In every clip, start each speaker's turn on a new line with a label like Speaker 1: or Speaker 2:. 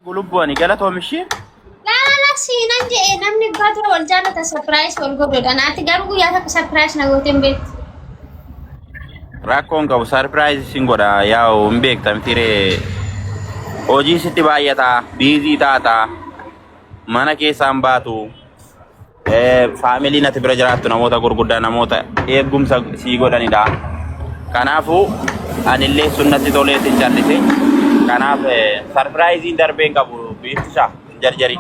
Speaker 1: Lubbu ani galatoomi ishii.
Speaker 2: Laa siinan jedhe namni abbaa dura wal jaalata surprise wal godhudha. Naatti garuu guyyaa tokko surprise na gootee hin beektu.
Speaker 1: Rakkoon qabu surprise sin godha yaa'u hin beekta mitiree hojii sitti baay'ata busy taata mana keessaan baatu faamiliin ati bira jiraattu namoota gurguddaa namoota eegumsa sii godhanidha. Kanaafuu anillee sunnatti toleetiin callise. Kanaaf sarpiraayiziin darbee hin qabu biiftishaa hin jarjarin.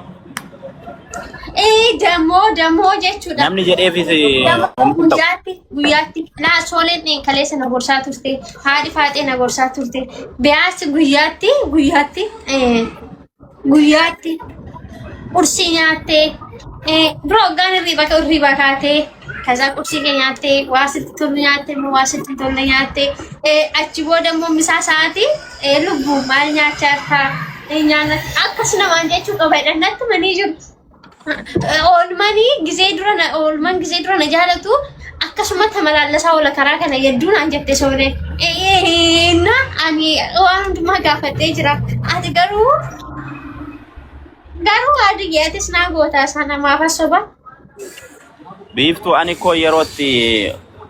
Speaker 2: Ee dammoo dammoo jechuudha.
Speaker 1: Namni jedheefis
Speaker 2: Dammoo
Speaker 1: homtuu ta'u.
Speaker 2: guyyaatti guyyaatti laa sooleen kaleessa na gorsaa turte haadhi faaxee na gorsaa turte biyaas guyyaatti guyyaatti guyyaatti qursii nyaattee dura hoggaan hirriiba hirriiba kaatee kaza qursii kee nyaattee waa sitti tolu nyaattee immoo waa sitti hin tolle nyaattee achi booda immoo misaa sa'aatii lubbuu maal nyaachaa jirtaa nyaanna akkas namaan jechuu qaba jedhan natti manii jiru. Oolmanii gizee dura na oolman gizee dura na jaalatu akkasuma tamalaallasaa oola karaa kana hedduu naan jette sooree. Na ani waan hundumaa gaafadhee jira. Ati garuu garuu adiyye atis naa gootaa isaa namaaf soba.
Speaker 1: Biiftuu ani koo yerootti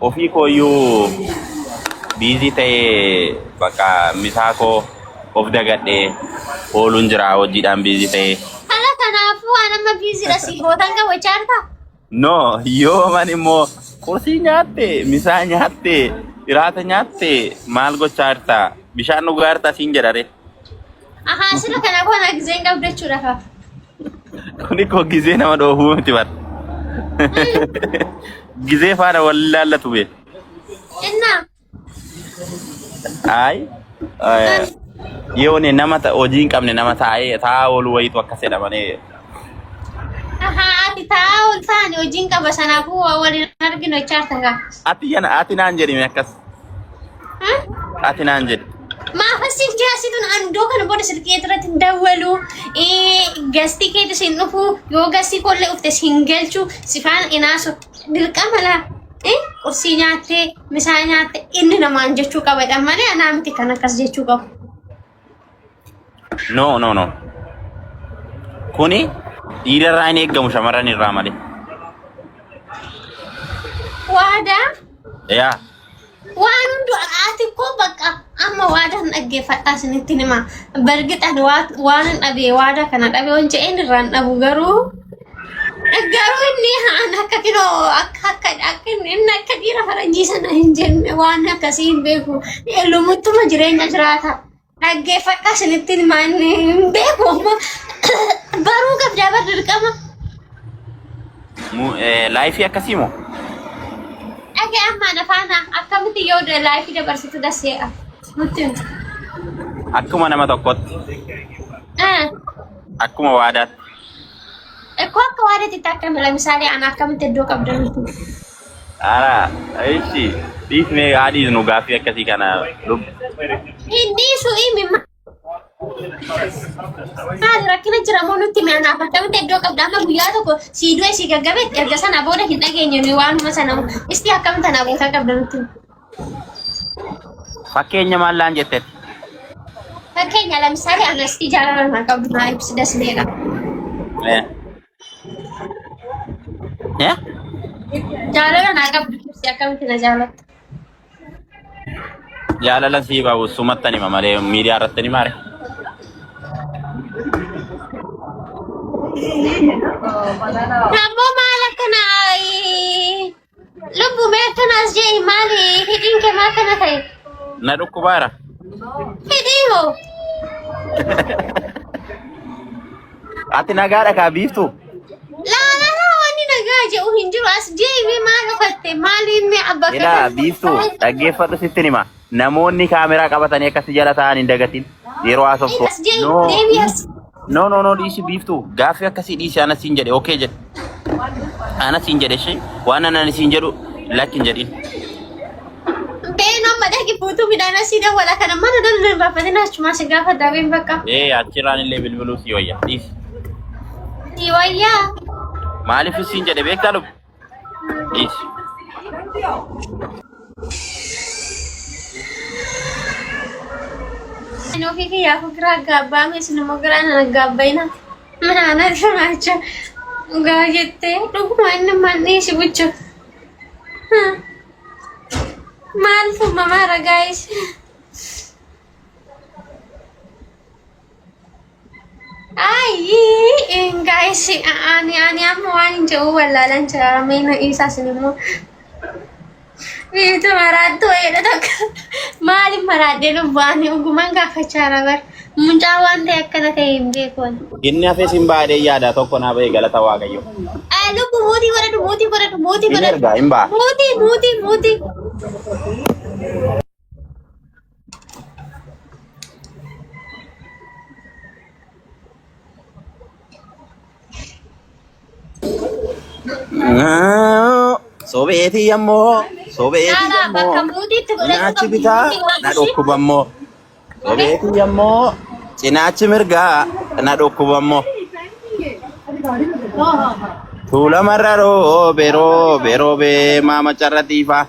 Speaker 1: ofii kooyyuu biizii ta'ee bakka misaa koo of dagadhee ooluun jira hojiidhaan biizii ta'ee.
Speaker 2: Kala kanaafuu waan amma biiziidha si gootan qabachaa jirta.
Speaker 1: No, yooman immoo qursii nyaatte, misaa nyaatte, iraata nyaatte maal gochaa jirta? Bishaan dhugaa jirta siin jedhare.
Speaker 2: Ahaa sila kanaafuu ana gizee hin qabdu jechuudha kaa.
Speaker 1: Kuni koo gizee nama dhoofuu miti bar. Gizee faana wal laallatu bee.
Speaker 2: Innaa.
Speaker 1: Ayi. Yoone nama hojii hin qabne nama taa'ee taa'aa oolu wayiitu akkas jedha malee.
Speaker 2: Ahaa ati taa'aa ol taane hojiin qaba sanaafuu waa waliin arginu jechaa jirta kaa.
Speaker 1: Ati yana ati naan jedhime akkas. Ati naan jedhi.
Speaker 2: Maaf asin jaasituun andoo kana booda silkii irratti hin dawwalu. Gastii keetis hin dhufu yoo gastii koollee uftes hin galchu sifaan inaasu dirqama laa. Qursii nyaattee misaa nyaattee inni namaan jechuu qabadha malee anaa miti kan akkas jechuu qabu.
Speaker 1: No no no. Kuni dhiira irraa hin eeggamu shamarran irraa malee.
Speaker 2: Waadaa
Speaker 1: Yaa.
Speaker 2: waan hundu ati koo bakka amma waadaan dhaggeeffadhaa isinitti hima. Bargixan waan hin dhabe waadaa kana dhabe waan jedheen irraan dhabu garuu garuu inni an akka kinoo akka akka akka inni akka dhiira faranjii sana hin jenne waan akkasii hin beeku. Lumuttuma jireenya jiraata. Dhaggeeffadhaa isinitti himaa inni hin beeku amma baruu qabdaa bar dirqama.
Speaker 1: Laayifii akkasii moo?
Speaker 2: Dhagee amma na faana akkamitti yoo laayifii dabarsitu dassee'a nutti himi.
Speaker 1: Akkuma nama tokkotti. Akkuma waadaatti.
Speaker 2: Ekkoo akka waadaatti akka lamisaalee ana akkamitti iddoo qabda nutti.
Speaker 1: Ara, ishi dhiisnee haa dhiisnu gaaffii akkasii kana lubbu.
Speaker 2: Hin dhiisu himi maali rakkina jira moo nutti himi anaaf akkamitti iddoo qabda amma guyyaa tokko sii du'e sii gaggabe erga sana booda hin dhageenye nuyi waanuma sana isti akkamitti anaa bootaa qabda nutti himi.
Speaker 1: Fakkeenya maal laan jettetti?
Speaker 2: Fakkeenya lamisaalee anasti jaalala naa qabdu naa ibsi dasneedha.
Speaker 1: Eh. Eh?
Speaker 2: Jaalala naa qabdu ibsi akkamitti na jaalatta?
Speaker 1: Jaalala sii qabu sumattan hima malee miidiyaa irratti ni maare.
Speaker 2: Ammoo maal akkana Lubbu mee akkana as je'i maali hidhiin kee maal kana ta'e?
Speaker 1: Na dhukkubaara.
Speaker 2: Hidhii hoo?
Speaker 1: Ati nagaadha kaa biiftuu?
Speaker 2: Laa laa laa wanni nagaa jedhu hin jiru as je'i mee maal ufatte maaliin mee abba
Speaker 1: Ilaa biiftuu dhaggeeffadhu sittin hima. Namoonni kaameraa qabatanii akkasi jala taa'an hin dagatin. Yeroo haasoftu.
Speaker 2: As je'i
Speaker 1: No.
Speaker 2: deebii as.
Speaker 1: No no no dhiisi biiftuu. Gaaffii akkasii dhiisi ana siin jedhe okee jedhe. Ana siin jedhe ishee waan ana siin jedhu lakki hin jedhin.
Speaker 2: Been amma dhaqi fuutuu midhaan asii dawwala kana mana dhala hin baafatin achumaa si gaafa dabeen bakka.
Speaker 1: Ee achirraan illee bilbiluu si wayya dhiisi.
Speaker 2: Si wayyaa.
Speaker 1: Maaliif siin jedhe beektaa lubbu? Dhiisi.
Speaker 2: Ani ofii kiyyaafuu giraa gaabbaame isin immoo giraa nana gaabbayina. Mana naacha dhugaa jettee dhuguma inni manni si bucha. Maal tumamaa ragaayis. Ayi guys ani amma waan hin jedhu wallaalan jira meena isaa isin immoo biiftuu maraattu wayiidha tokko maaliif maraadhee lubbu ani ogumaan gaafachaa jira bar mucaa waan ta'e akkana ta'e hin beeku ani.
Speaker 1: Inni hafee sin baadhee yaada tokko naa ba'e galata Waaqayyo.
Speaker 2: Lubbu muutii godhadhu, muutii godhadhu, muutii
Speaker 1: Hin
Speaker 2: godhadhu.
Speaker 1: ergaa hin ba'a.
Speaker 2: Muutii, muutii, muutii.
Speaker 1: Sobeetii yammoo sobeetii
Speaker 2: Caalaa bakka
Speaker 1: yammoo
Speaker 2: muutiitti godhachuu
Speaker 1: cinaachi
Speaker 2: qabdu
Speaker 1: bitaa
Speaker 2: muutii
Speaker 1: na
Speaker 2: godhadhu ishii.
Speaker 1: dhukkubammoo sobeetii yammoo cinaachi mirgaa na dhukkubammoo tuulamarra roobe roobe roobe maama carra tiifaa.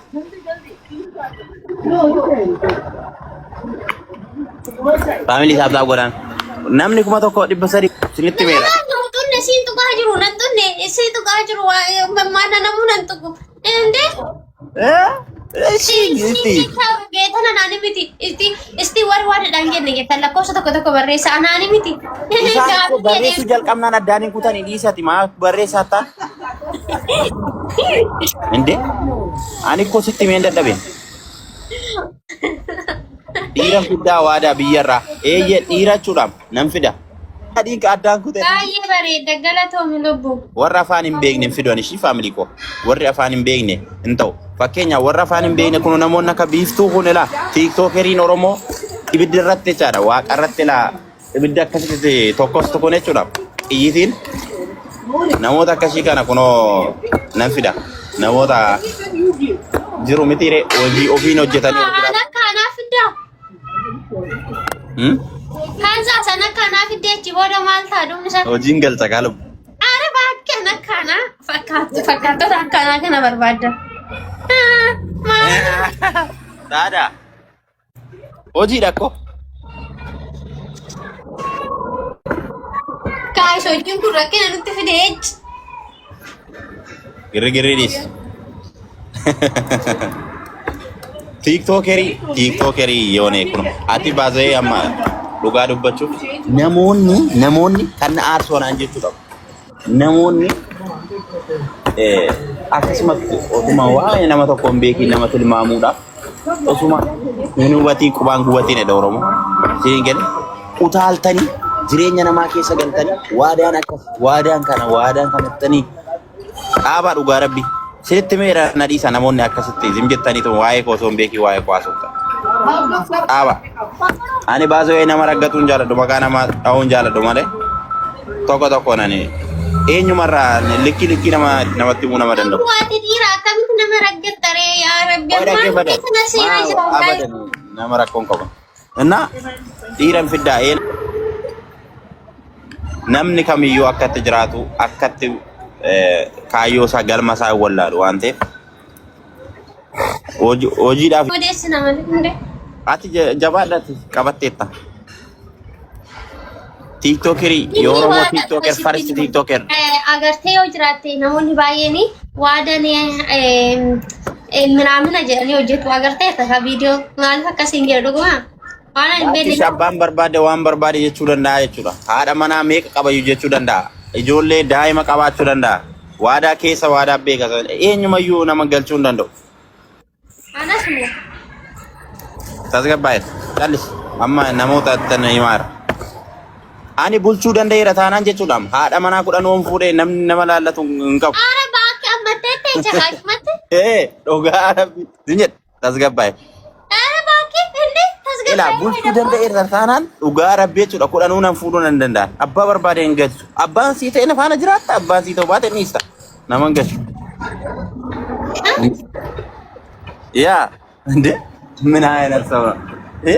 Speaker 1: Faamilii isaaf taa'u godhaan. Namni 1300 isinitti meera.
Speaker 2: Nama xunne siin tuqaa jiru nan xunne siin tuqaa jiru maana namuu nan tuqu. Indee
Speaker 1: Itti.
Speaker 2: Geetana naani miti. Isti isti warri waan dhaan jenne jettan lakkoofsa tokko tokko barreessa anaani miti.
Speaker 1: Isaan akkoo barreessuu jalqabnaan addaan hin kutanii dhiisati maa barreessaa ta'a. Indee ani koo sitti meen dadhabeen. Dhiira fiddaa waadaa biyyarraa. Eeyyee dhiira jechuudhaaf nan fida. Adiin ka addaan kute.
Speaker 2: Baay'ee bareeda galatoomi lubbu.
Speaker 1: Warra afaan hin beekne hin fidu ani ishii faamilii koo. Warri afaan hin beekne hin ta'u. Fakkeenyaaf warra afaan hin beekne kun namoonni akka biiftuu kun ilaa tiiktookeriin Oromoo ibidda irratti jechaadha. Waaqa irratti ilaa ibidda akkasitti tokkostu kun jechuudha. Xiyyitiin namoota akkasii kana kunoo nan fida. Namoota jiru mitiire hojii ofiin hojjetanii of
Speaker 2: Kan
Speaker 1: jiraatu.
Speaker 2: akka anaa fiddaa.
Speaker 1: Hmm?
Speaker 2: Kan isaa sana akka anaa fiddee achi booda maal ta'a dhumni isaa?
Speaker 1: Hojiin galcha kaalub.
Speaker 2: Ara bakkeen akkanaa fakkaattu fakkaattota akkanaa kana barbaadda. Maal?
Speaker 1: Daada. Hojiidha akkoo.
Speaker 2: Kaayis hojiin kun rakkina nutti fide jechi.
Speaker 1: Girrigirriidhis. Tiiktookerii tiiktookerii yoone kun ati baasee amma dhugaa dubbachuuf namoonni kan na aarsu anaan jechuu qabu. Namoonni akkasumatti otuma waa'ee nama tokko hin beekiin nama tilmaamuudhaaf osuma hin hubatiin qubaan gubatiin jedha Oromoo. Siin gale utaaltanii jireenya namaa keessa galtanii waadaan akkas waadaan kana waadaan kana jettanii dhaabaa dhugaa rabbi. Sinitti meera na dhiisa namoonni akkasitti zim jettaniitu waa'ee koo osoo hin beekiin waa'ee koo haasoftan. Dhaaba. Ani baasoo nama raggatuun jaaladhu maqaa namaa dha'uun jaaladhu malee tokko tokkoon ani eenyumarraa likkii likkii nama namatti himuu nama danda'u.
Speaker 2: Garuu ati dhiira akkamitti nama raggattaree yaa rabbi
Speaker 1: Qoy
Speaker 2: ammaan
Speaker 1: dhaggeeffadha.
Speaker 2: kana seenaa
Speaker 1: Maa
Speaker 2: jira guys.
Speaker 1: abadan nama rakkoon qabu. Innaa dhiira hin fiddaa een namni kamiyyuu akkatti jiraatu akkatti kaayyoo isaa galma isaa hin wallaalu waan ta'eef hojiidhaaf
Speaker 2: Odeessina malee hundee.
Speaker 1: ati jabaadhaati qabatteetta. Tiiktookerii
Speaker 2: Inni
Speaker 1: Oromoo
Speaker 2: waan
Speaker 1: tiiktooker
Speaker 2: akkasitti
Speaker 1: farsti
Speaker 2: jiru.
Speaker 1: tiiktooker.
Speaker 2: Agartee yoo jiraatte namoonni baay'een waadan minaamina jedhanii hojjetu agartee akka viidiyoo maaliif akkasiin jedhu dhuguma waan hin beekne
Speaker 1: Laakkish abbaan barbaade waan barbaade jechuu danda'a jechuudha. Haadha manaa meeqa qabayyuu jechuu danda'a. Ijoollee daa'ima qabaachuu danda'a. Waadaa keessa waadaa beeka. Eenyumayyuu nama galchuu hin danda'u.
Speaker 2: Anas moo
Speaker 1: Tasgabbaa'eera. Callis. Amma namoota tan himaara. Ani bulchuu danda'eera taanaan jechuudha. Haadha manaa 10 oon fuudhee namni nama laallatu hin qabu.
Speaker 2: Ara baakki ammattee ta'e jagaachumatti.
Speaker 1: Ee dhugaa rabbi. Sin jedha tasgabbaa'e.
Speaker 2: Ara baakki inni
Speaker 1: Ilaa
Speaker 2: tasgabbaa'ee
Speaker 1: bulchuu danda'eera taanaan dhugaa rabbi jechuudha. Kudhanuu nan fuudhuu nan danda'a. Abbaa barbaade hin galchu. Abbaan sii ta'e na faana jiraatta. Abbaan sii ta'u baate ni dhiista. Nama hin galchu. Yaa እንዴ ምን አይነት ሰው ነው? እ?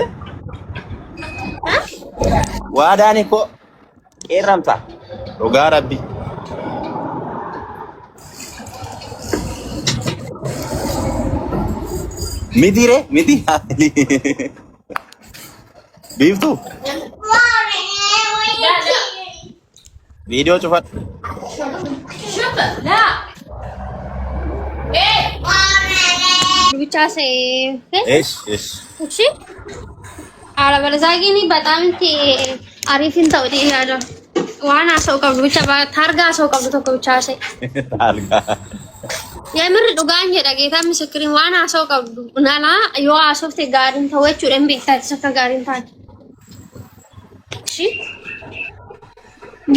Speaker 1: Waadaan koo qeerramsa dhugaa rabbi. Miti ree miti. Biiftuu viidiyoo cufadhu.
Speaker 2: Bichaa se'ee.
Speaker 1: Eesh eesh.
Speaker 2: እሺ አለበለዚያ ግን በጣም አሪፍ hin ta'u yaada. Waan haasa'u qabdu bicha taargaa haasa'u qabdu tokko bicha haasa'e.
Speaker 1: Algaa.
Speaker 2: የምር dhugaan jedha ጌታ ምስክሪን waan haasa'u qabdu nalaa yoo haasofte gaariin ta'u jechuudha hin beektaa akka gaariin taate. እሺ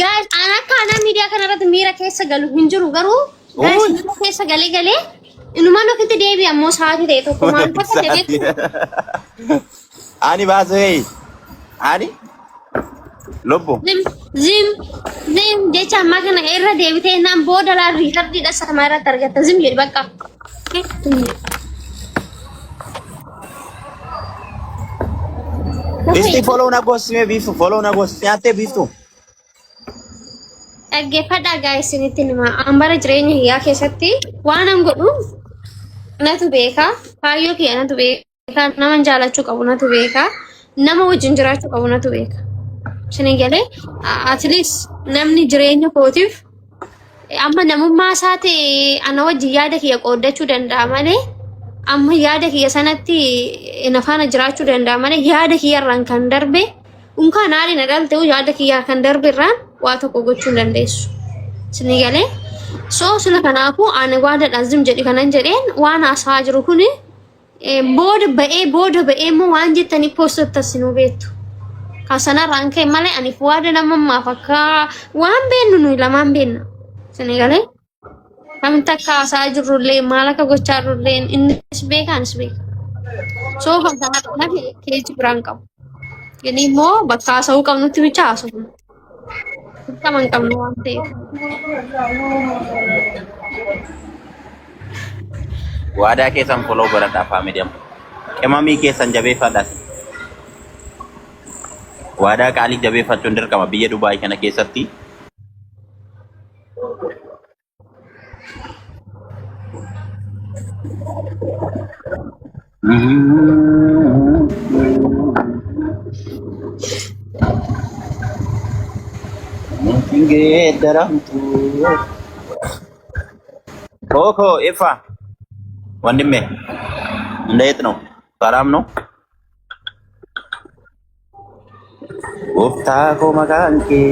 Speaker 2: Guys, an akka anaa miidiyaa kanarratti miira keessa galu hin jiru garuu guys miira keessa galee galee inumaan ofitti deebi'a ammoo sa'aatii ta'e tokko maal fakkaate beektu?
Speaker 1: Ani baasee ani lubbu.
Speaker 2: Zim zim zim jecha ammaa kana irra deebitee naan booda laa riikardiidha sama irratti argatta zim jedhi bakka.
Speaker 1: Isti follow na goosisee biiftu follow na goosisee nyaattee biiftu.
Speaker 2: Dhaggeeffadhaa guys isinitti hima. An bara jireenya hiyyaa keessatti waan an godhu natu beeka. Kaayyoo kiyya natu beeka. Nama jaalachuu qabu natu beeka. Nama wajjin jiraachuu qabu natu beeka. Isin galee at least namni jireenya kootiif amma namummaa isaa ta'e ana wajjin yaada kiyya qooddachuu danda'a malee amma yaada kiyya sanatti na faana jiraachuu danda'a malee yaada kiyyarraan kan darbe unkaan haali na dhalte yaada kiyyaa kan darbe irraan waa tokko gochuu hin dandeessu. Isin galee so sila kanaafuu ani waadaadhaan zim jedhi kanan jedheen waan haasa'aa jiru kuni booda ba'ee immoo waan jettanii poostottas sinuu beektu. Kan sanarraan ka'e malee ani waada namummaaf akka waan beennu nuyi lamaan beenna. Isin galee kamitti akka haasa'aa jirrullee maal akka gochaa jirrullee innis beeka anis beeka. So kan sanarraan hafe keeji biraan qabu. Inni immoo bakka haasa'uu qabnutti bicha haasofna. Dirqama hin qabnu waan ta'eef.
Speaker 1: Waadaa keessan follow godhadhaa family amma. Qimamii keessan jabeeffadhaa. Waadaa qaalii jabeeffachuun dirqama biyya Dubaay kana keessatti. Geeddaramtu. Koko ifa ወንድሜ እንዴት ነው? ሰላም ነው? Gooftaa koo maqaan kee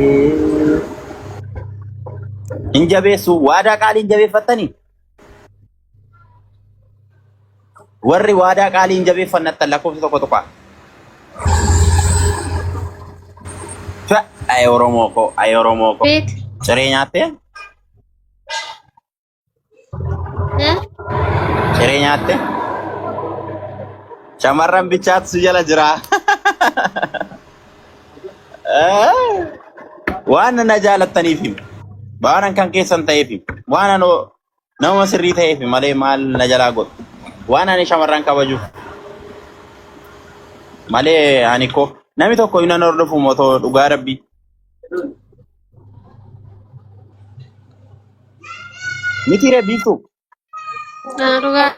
Speaker 1: hin jabeessu waadaa qaalii hin jabeeffattanii? Warri waadaa qaalii hin jabeeffannattan lakkoofsa tokko tokko. Ay Oromoo koo, ay Oromoo koo.
Speaker 2: Beet.
Speaker 1: Ciree nyaattee?
Speaker 2: Eh?
Speaker 1: Ciree nyaattee? Shamarran bichaatu si jala jira. Waan na jaalattaniif himi. Waan kan keessan ta'eef himi. Waan ani nama sirrii ta'eef malee maal na jalaa godhu. Waan ani shamarran kabajuuf. Malee ani ko namni tokko hin hordofu otoo dhugaa rabbii. Miti ree biiftuu.
Speaker 2: Dhugaa.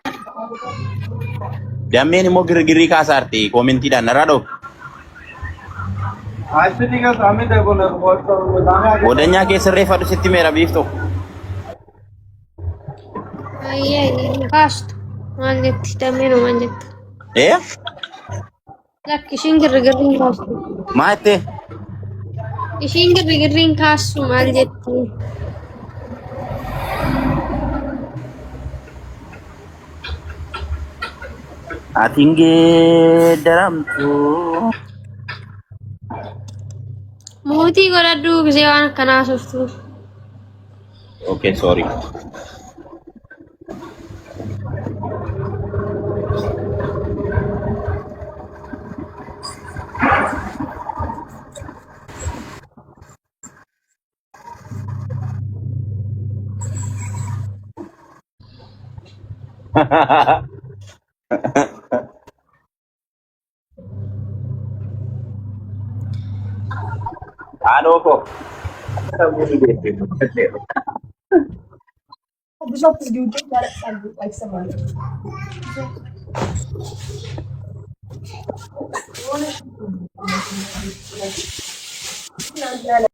Speaker 1: Dammeen immoo girgirrii kaasaarti koomentiidhaan narraa dhoofu. Godanyaa kee sirreeffadhu sitti meera biiftuu.
Speaker 2: Ayyee hin kaastu. Maal jetti dammeen maal jetti?
Speaker 1: Ee?
Speaker 2: Lakki ishiin girgirrii hin kaastu.
Speaker 1: Maa jettee?
Speaker 2: Ishiin girgirrii hin kaastu maal jetti?
Speaker 1: Ati hin geeddaramtu.
Speaker 2: Mootii godhadhu gisee waan akkanaa haasoftu.
Speaker 1: Okay, sorry. Haadhoo koo.
Speaker 3: ብዙ አይሰማም። Jaalala.